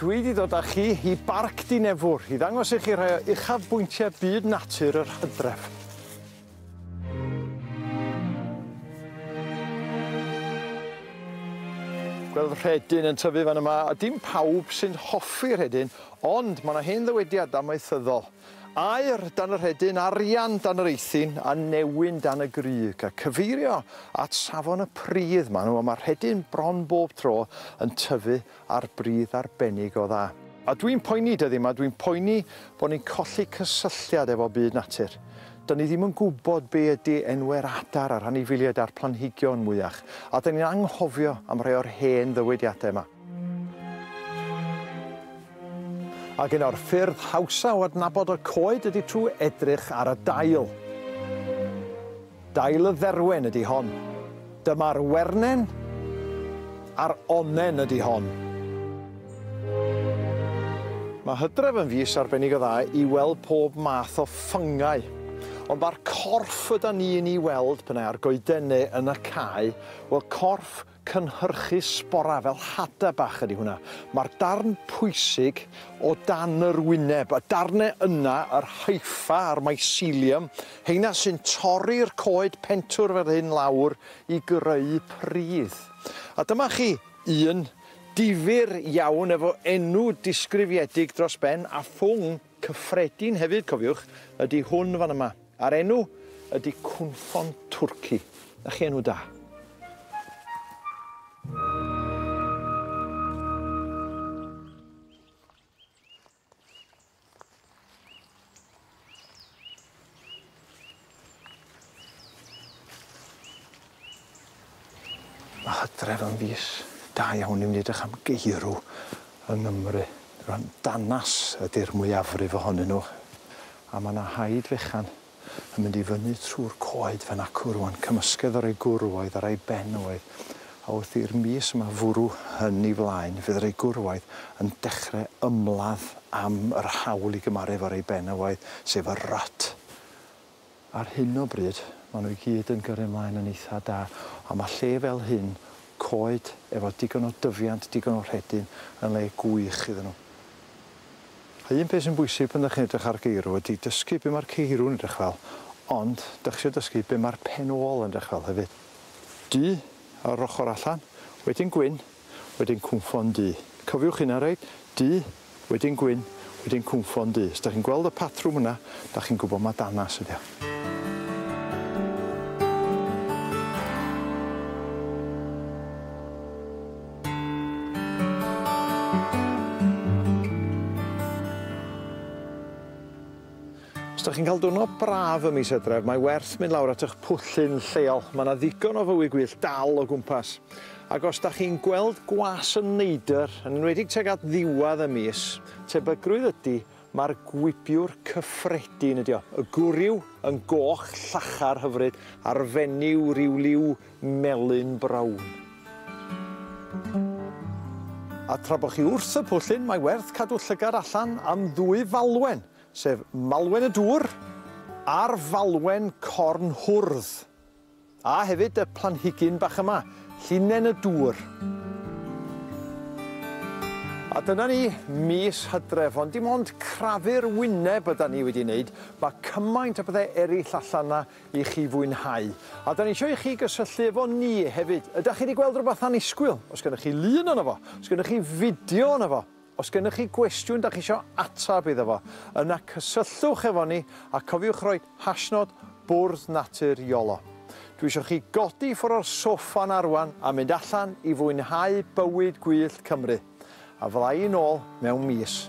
Dwi wedi dod â chi i Barc Dinefwr i ddangos i chi rhai o uchafbwyntiau byd natur yr hydref. Gweld rhedyn yn tyfu fan yma, a dim pawb sy'n hoffi rhedyn, ond mae yna hen ddywediad amaethyddol. Aur dan y rhedyn, arian dan yr eithin, a newyn dan y grug, a cyfeirio at safon y pridd maen nhw, a mae'r rhedyn bron bob tro yn tyfu ar bridd arbennig o dda. A dwi'n poeni dyddi yma, dwi'n poeni bod ni'n colli cysylltiad efo byd natur. Dyn ni ddim yn gwybod be ydy enwau'r adar a'r anifeiliaid a'r planhigion mwyach, a dyn ni'n anghofio am rhai o'r hen ddywediadau yma. Ac un o'r ffyrdd hawsa o adnabod y coed ydy trwy edrych ar y dail. Dail y dderwen ydy hon. Dyma'r wernen a'r onnen ydy hon. Mae hydref yn fis arbennig o dda i weld pob math o ffyngau. Ond mae'r corff yda ni'n ei weld pan ar goeden neu yn y cae, wel corff cynhyrchu sbora fel hada bach ydy hwnna. Mae'r darn pwysig o dan yr wyneb, y darnau yna, yr hypha a'r mycelium, heina sy'n torri'r coed pentwr fel hyn lawr i greu pridd. A dyma chi un difyr iawn efo enw disgrifiedig dros ben a ffwng cyffredin hefyd, cofiwch, ydy hwn fan yma. A'r enw ydy cwnffon twrci. Na chi enw da. Mae hydref yn fis da iawn i mynd i edrych am geirw yng Nghymru. Rwan danas ydy'r mwyafrif ohonyn nhw. A mae yna haid fechan yn mynd i fyny trwy'r coed fan acw rwan, cymysgedd o rai gwrwaidd a rai benywaidd. A wrth i'r mis yma fwrw hyn i flaen, fydd rai gwrwaidd yn dechrau ymladd am yr hawl i gymaru efo rai benywaidd, sef y rut. Ar hyn o bryd, maen nhw i gyd yn gyrru ymlaen yn eitha da, a mae lle fel hyn, coed efo digon o dyfiant, digon o rhedyn, yn le gwych iddyn nhw. A un peth sy'n bwysig pan ydych chi'n edrych ar geirw ydy dysgu be mae'r ceirw'n edrych fel, ond dych chi dysgu be mae'r pen ôl yn edrych fel hefyd. Du ar yr ochr allan, wedyn gwyn, wedyn cwnffon du. Cofiwch hynna reit, du, wedyn gwyn, wedyn cwnffon du. Os dach chi'n gweld y patrwm yna, dach chi'n gwybod mae danas ydi o. Os dach chi'n cael diwrnod braf ym mis Hydref, mae werth mynd lawr at eich pwllyn lleol. Mae yna ddigon o fywyd gwyllt dal o gwmpas. Ac os dach chi'n gweld gwas y neidr, yn enwedig tuag at ddiwedd y mis, tebygrwydd ydy mae'r gwibiwr cyffredin ydi o. Y gwryw yn goch llachar hyfryd a'r fenyw ryw liw melyn brown. A tra bod chi wrth y pwllyn, mae werth cadw llygad allan am ddwy falwen, sef malwen y dŵr a'r falwen corn hwrdd. A hefyd y planhigyn bach yma, llinen y dŵr. A dyna ni, mis Hydref, ond dim ond crafu'r wyneb ydan ni wedi wneud, mae cymaint o bethau eraill allan yna i chi fwynhau. A da ni eisiau i chi gysylltu efo ni hefyd. Ydych chi wedi gweld rhywbeth annisgwyl? Os gennych chi lun ono fo, os gennych chi fideo ono fo, os gennych chi gwestiwn da chi eisiau atab iddo fo, yna cysylltwch efo ni a cofiwch roi hashnod Bwrdd Natur Iolo. Dwi eisiau chi godi ffwrdd o'r soffa 'na rŵan a mynd allan i fwynhau bywyd gwyllt Cymru. A fydda i nôl mewn mis.